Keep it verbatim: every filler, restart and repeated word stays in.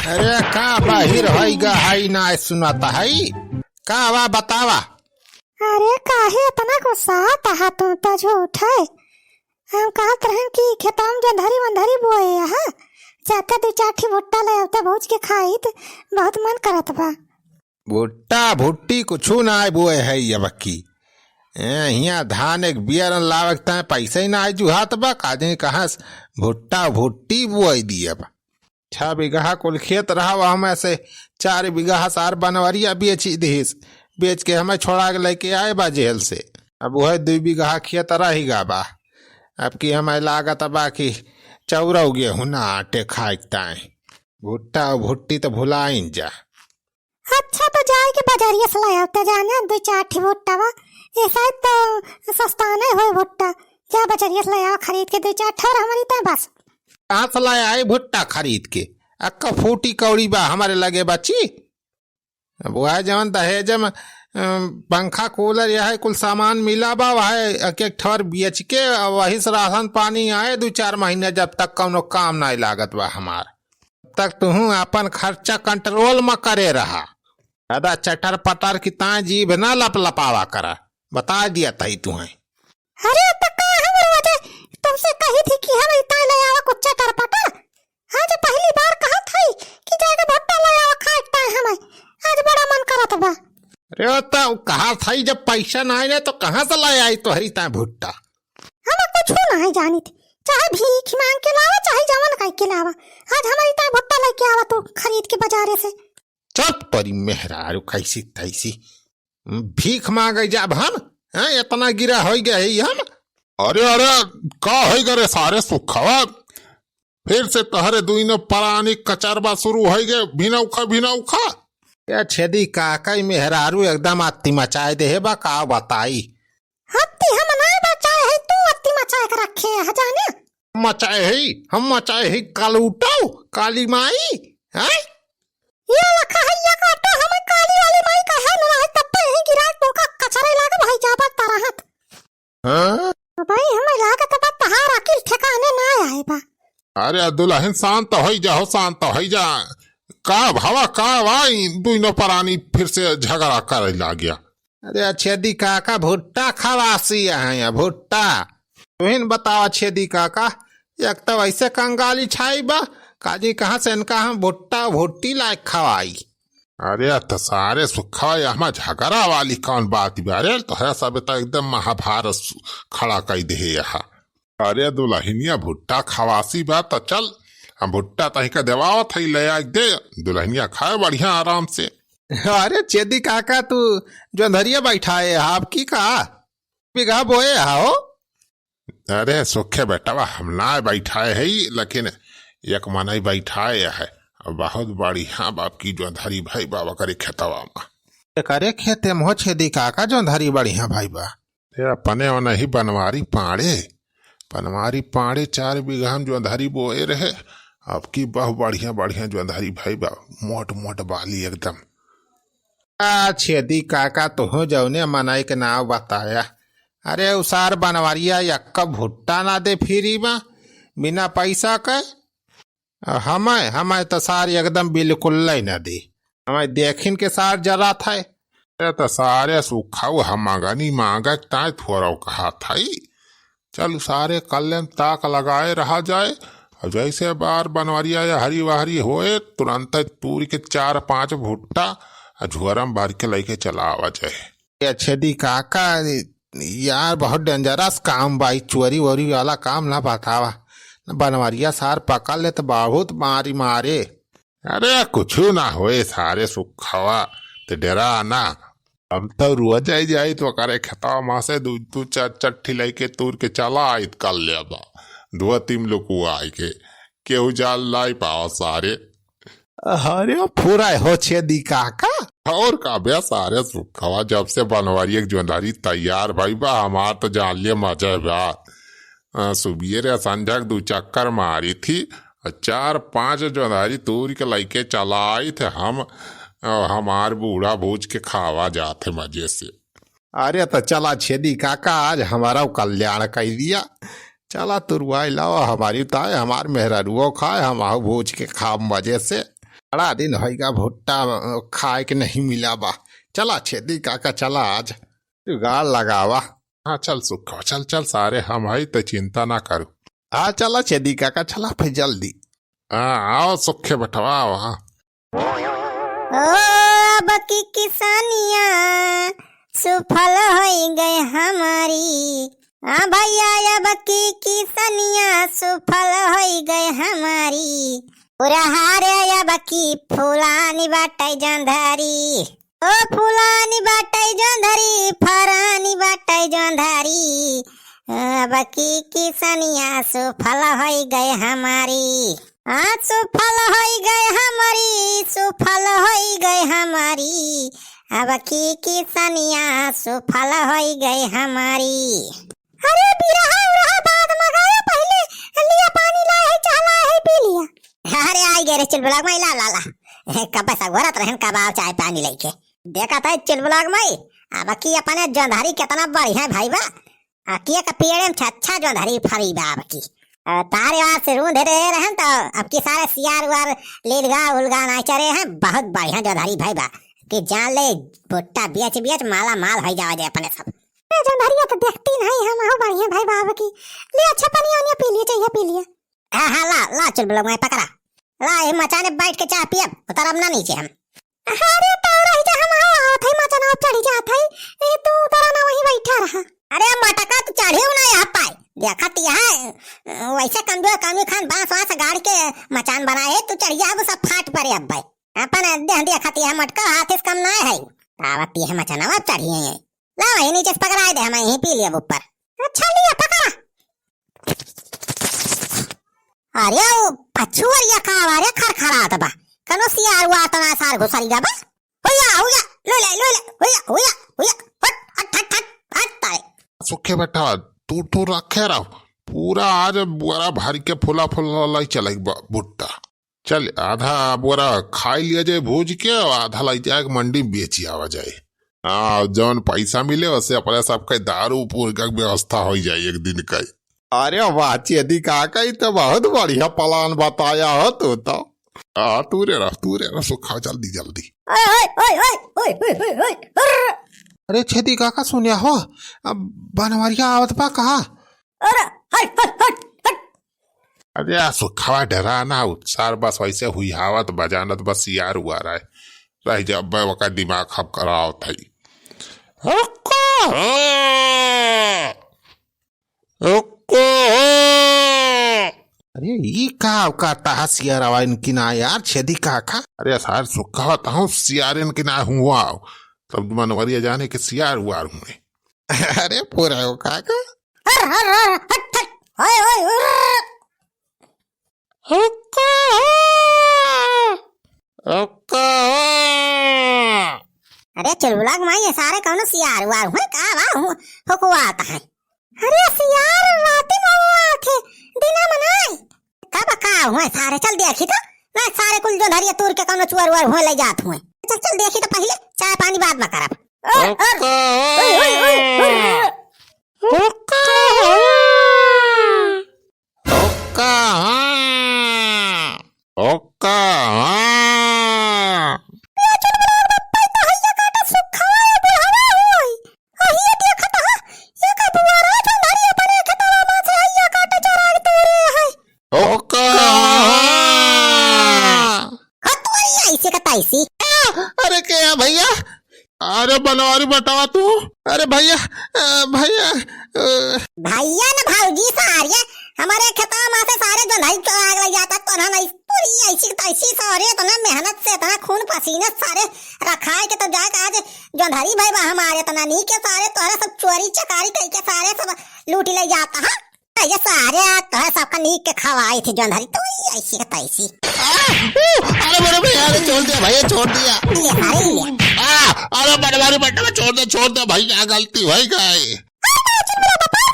अरे का बाहिर होई गा, हई ना सुनाता हई? का बा बतावा? अरे काहे इतना गुस्सात हा तू, तो झूठ है। हम कहत रहन कि खेतवा में जोंधरी वंधरी बोए हा, जाके दू चार ठी भुट्टा ले आवते भूज के खाइत, बहुत मन करत बा। भुट्टा भुट्टी कुछु ना बोए है अब की। ए, हियाँ धान एक बिया न लावे के ताईं पैसा ही ना आए जुहात बा, का जानी कहाँ से भुट्टा भुट्टी बोए दिए बा। छह बीघा कुल खेत रहा, वह में से चार बीघा सार बनवरिया बेच दिहिस। बेच के हमें छोड़ा के लेके आए बा जेल से। अब वह दू बीघा खेत रही गा बा। अब की हमें लागत बा कि चौरौ गेहूं ना आटे खाए के ताईं। भुट्टा और भुट्टी तो भुलाइन जा। अच्छा, तो जाए के बजरिया से ले आवते जाने दू चार ठी भुट्टा बा। ऐसा ही तो सस्ता नहीं होए भुट्टा। जा बजरिया से ले आवा खरीद के दू चार ठो और हमारी ताईं बस। कहाँ से ले आई भुट्टा खरीद के? अक्का फूटी कौड़ी बा हमारे लगे बची। अब वह जवन दहेज में, अम, पंखा कूलर यह कुल सामान मिला बा, वह एक एक ठवर बेच के वही से राशन पानी आए दू चार महीने, जब तक कौनो काम नहीं लागत बा हमार। तक तुहूँ अपन खर्चा कंट्रोल में करे रहा। ज्यादा चटर पटर की ताईं जीभ ना लपलपावा करा, बता दिया तही तुहें। अरे तो का हम रोज तुमसे कही थी कि हम इतना ले आवा कुछ चटर पटर? आज पहली बार कहा था कि जाके भुट्टा ले आवा खाए के ताईं हमें। आज बड़ा मन करत बा। अरे तो कहा था जब पैसा ना आए तो कहाँ से ले आई तोहरी ताईं भुट्टा? हम कुछ नहीं जानित, चाहे भीख मांग के लावा चाहे जवन कह के लावा। आज हमारी ताईं भुट्टा लेके आवा तू खरीद के बाजारे से। चुप तोरी मेहरारू, कैसी तैसी। भीख मांगे जाब हम? हैं, इतना गिरा हो गया है हम? अरे, अरे, का है गे रे सारे सुखवा? फिर से तहरे दुइनो परानी कचरबा शुरू हो गए, भिनौखा, भिनौखा। ए छेदी काका, ई मेहरारू एकदम अत्ती मचाए देहे बा, का बताई? अत्ती हम ना बचाए है, तू अत्ती मचाए के रखे है जाने। मचाए है, हम मचाए है कालूटो, काली माई, हैं? ये लखा है, ये काटो, हमें काली वाली माई का है ना, है तब पे यहीं गिरा के तोका कचरे लाग भाई जाबा तरहत। हाँ? भाई हमें लागत बा तहार अकिल ठिकाने ना आए बा। अरे दुलहिन शांत होई जा हो, शांत होई जा। का भवा, का भाई दुइनो परानी फिर से झगड़ा करे लाग गया। अरे छेदी काका भुट्टा खवासी है या भुट्टा। तुहिन बतावा छेदी काका, एक तो वैसे कंगाली छाई बा, काजी कहाँ से इनका हम भुट्टा भुट्टी लायक खवाई। अरे त सारे सुखवा, यहाँ झगड़ा वाली कौन बात बा? अरे तोहरा सब तो एकदम महाभारत सु-, खड़ा कई दे यहाँ। अरे दुलहिनिया भुट्टा खवासी बा त चल, हम भुट्टा तही का देवावत है, ले आ दे, दुलहिनिया खाए बढ़िया आराम से। अरे छेदी काका, तू जोंधरिया बैठाए, आपकी का बीघा बोए हा हो? अरे सुखे बेटवा, हम ना बैठाए है, लेकिन एक मनई बैठाए है, बहुत बढ़िया बाप की जोंधरी भाई बाबा करे खेतवा में। एकरे खेते में हो छेदी काका, जोंधरी बढ़िया भाई बा। ये अपने ओनही बनवारी पाड़े, बनवारी पाड़े चार बीघा में जोंधरी बोए रहे, अब की बहुत बढ़िया बढ़िया जोंधरी भाई बा, मोट मोट बाली एकदम। आ छेदी काका, तुहू जौने मनई के नाव बताया। अरे उसार बनवरिया यक्का भुट्टा ना दे फ्री में, बिना पैसा के। आ हमें, हमें तो सार एकदम बिल्कुल ही ना दे। हमें देखिन के सार जरा था। ए तो सारे सुखाऊ हम मांगनी मांगत ताय थोड़ा कहा था ही। चल सारे कल्ले में ताक लगाए रहा जाए। और जैसे बार बनवरिया या हरी वहरी होए, तुरंत तूर के चार पांच भुट्टा आ झोरा में भर के लेके चला आवा जाए। ये छेदी काका, यार बहुत डेंजरस काम बा, ई चोरी वोरी वाला काम ना बतावा। बनवरिया सार पकड़ ले तो बहुत मारी मारे। अरे कुछ ना होए सारे सुखवा, ते डरा ना। हम तो रोज आई जाई तो करे खेतवा में से दू दू चार चार ठी लेके तूर के चला आइत कर ले बा। दो तीन लोग आई के केहू जाल लाई पावा सारे। अरे पूरा हो छेदी काका। और का बे सारे सुखवा, जब से बनवरिया के जोंधरी तैयार भई बा, हमार तो जान ले मजा बा। आ, सुबिये रे संझक दू चक्कर मारी थी, आ चार पांच जोंधरी तूर के लेके चला आई थे हम, आ, हमार बूढ़ा भूज के खावा जात है मजे से। अरे तो चला छेदी काका, आज हमारा कल्याण कर दिया। चला तुरवाई लावा, हमारी ताय, हमार मेहरारुओ खाए, हम आऊ भूज के खाब मजे से। बड़ा दिन होइगा भुट्टा, अ, खाए के नहीं मिला बा। चला छेदी काका, चला आज जुगाड़ लगावा। हाँ, चल सुखवा, चल, चल सारे, हम हई त चिंता ना करू। हाँ, चला छेदी काका, चला फिर जल्दी। हाँ, आओ सुखे बटवा, आओ, हाँ। ओ, अब की किसानिया सुफल होई गए हमारी। हाँ भैया, अब की किसानिया सुफल होई गए हमारी। पूरा हारे अब की फुलानी बाटे जोंधरी। ओ फुलानी बाटे जोंधरी, फरानी बाटे जोंधरी। अब की किसानिया सुफल होई गए हमारी। हाँ, सुफल होई गए हमारी, सुफल होई गए हमारी। अब की किसानिया सुफल होई गए हमारी। अरे बिरहा उरहा बाद में गाया, पहिले लिया पानी लाए है, चाह लाए है, पी लिया। अरे आई गए रे चुलबुला माई, ला, ला, ला। कब से गोरत रहन, कब आओ चाय पानी लेके। देखा था चुलबुला माई, अब की अपने जोंधरी कितना बढ़िया भाई बा। अकिया का पेड़े में छच्छा जोंधरी फरी बा अब की। अ, तारे वार से रूंध रहे रहन तो अब की सारे सियार वार लीलगा उलगा ना चरे हैं, बहुत बढ़िया जोंधरी भाई बा। कि जान ले भुट्टा बेच बेच माला माल होई जावा जाए अपने सब। ए, जोंधरिया तो देखती नहीं हम, हो बढ़िया भाई बा अब की। ले अच्छा पानी ओनिया पी लिए, चाहिए पी लिए। हाँ, हाँ, ला, ला चुलबुला माई पकड़ा। ला, ये मचाने बैठ के चाह पियब, उतरब ना नीचे हम। अरे, तो रही जा, हम आओ, आओ, थे मचाना चढ़ी जात है। ए, तू उतरा ना, वहीं बैठा रहा। अरे, मटका तो चढ़े ना यहाँ पाए। देखत यहाँ, वैसे कमजोर कमी खान बांस वांस गाड़ के मचान बनाए, तू चढ़ जा, वो सब फाट पड़े अब भाई। अपन देह देखत यहाँ मटका हाथ से कम ना है। आवत यह मचाना चढ़िए। ला, वहीं नीचे से पकड़ाए दे, हम यहीं पी लिया ऊपर। अच्छा, लिया, पकड़ा। अरे, वो पछुअरिया का आवारे खरखरात बा। कनो सियार हुआ तना सार घुसरिया बा। हुया, हुया, लो ले, लो ले, हुया, हुया, हुया, हट, हट, हट, हट, हट, तारे। सुखे बेटा, तू, तू रखे रहो। पूरा आज बोरा भर के फुला फुला लाई चले बा-, भुट्टा। चल, आधा बोरा खाई लिया जाए भूज के, और आधा लाई जाए मंडी में बेची आवा जाए। आ, जौन पैसा मिले, उससे अपने सबके दारू पूर के व्यवस्था हो जाए एक दिन का। अरे वाह, छेदी काका, ई तो बहुत बढ़िया plan बताया हो तू तो। आ, तू रे रह, तू रे रह, सुखा, जल्दी, जल्दी। ओए, ओए, ओए, अर्र। अरे छेदी काका, सुनिया हो, अब बनवरिया आवत बा कहा? अरे, हट, हट, हट, हट। अरे, आ सुखवा डरा ना, उत्सार बस वैसे हुई हावत बजानत बस यार हुआ रहे। रह जा, अब्बे वका दिमाग खप करावत है। हुक्का! हुक्का! अरे, ई का, का तहा सियार आवा इनकी ना यार, छेदी काका? अरे, सार सुखवा तहूँ सियार इनकी ना हुआ। तब मनवरिया जाने के सियार हुआ हुए। अरे, पूरा हो काका। हर, हर, हर, हट, हट, होय, होय, हुर्र। हुक्का! हुक्का! अरे, चुलबुला के माई, ये सारे कौनो सियार हुआ हुए का बा, हु-, हुकवात है। अरे, सियार राती में हुआ थे, दिना में नहीं। कब का हुए सारे, चल देखी तो। मैं सारे कुल जोंधरिया तूर के कौनो चुअर उअर हुए ले जात हुए। चल, चल देखी तो पहिले, चाय पानी बाद में करब। ओ, ओ, हुक्का! ओए, ओए, ओए, ओए। हुक्का! हुक्का! हुक्का! ये चुलबुला बप्पा तो हैया काटा सुखवा है, बुढ़वा होई। अहिए देखत ह, ये का बुआरा जोंधरी अपने खेतवा में से हैया काटा चराग तोरे है। हुक्का! खतवरिया ऐसे का तैसी। अरे के है भैया? अरे बनवारी बटवा तू। अरे भैया, अ, भैया, अ। भैया न भौजी सारे, हमारे खेतवा में से सारे जोंधरी चराग ले जाता, तो ना नहीं पूरी ऐसी का तैसी सारे, इतना मेहनत से, इतना खून पसीना सारे रखाए के तो जाके आज जोंधरी भाई बा हमारे, इतना नीक के सारे तोहरा सब चोरी चकारी करके सारे सब लूटी ले जाता है। ये सारे तोहरा सबका नीक के खवाई थी जोंधरी, तो ये ऐसी का तैसी। आ, ऊ, अरे बड़े भैया, अरे छोड़ दिया भैया, छोड़ दिया। ये सारे ये। आ, अरे बड़े भारी बटवा छोड़ दे, छोड़ दे भैया, गलती हो गई। अरे बाजी मेरा बापा,